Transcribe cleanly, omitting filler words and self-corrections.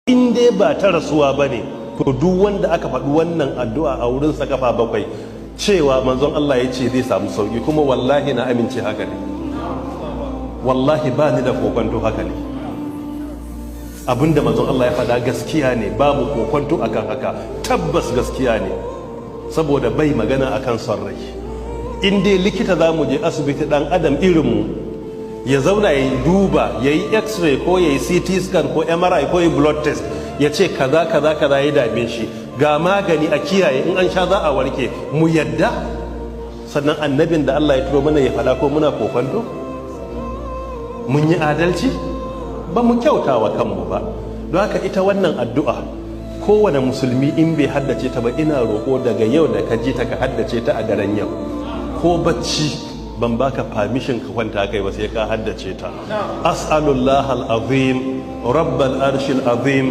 In dai ba ta rasuwa ba ne, to duk wanda aka faɗi wannan addu'a a wurinsa kafa bakwai, cewa manzon Allah ya ce zai samu sauki. Kuma wallahi na amince haka ne, wallahi ba ni da kokonto, haka ne. Abinda manzon Allah ya faɗa gaskiya ne, babu kokonto akan haka, tabbas gaskiya ne, saboda bai magana akan son rai. In dai likita za mu je asibiti, dan adam irinmu ya zauna ya duba, ya yi X-ray ko ya yi CT scan ko MRI ko ya yi blood test, ya ce kaza kaza kaza ya dame shi, ga magani a kiyaye, in an sha za a warke, mu yadda. Sannan annabin da Allah ya turo mana ya faɗa, ko muna kokonto? Mun yi adalci? Ba mu kyauta wa kanmu ba. Don haka ita wannan addu'a, kowane musulmi in bai haddace ta ba, ina roƙo daga yau da ka ji ta, ka haddace ta a daren yau. Ko bacci ban baka permission ka kwanta kai ba sai ka haddace ta. أسأل الله العظيم رب العرش العظيم.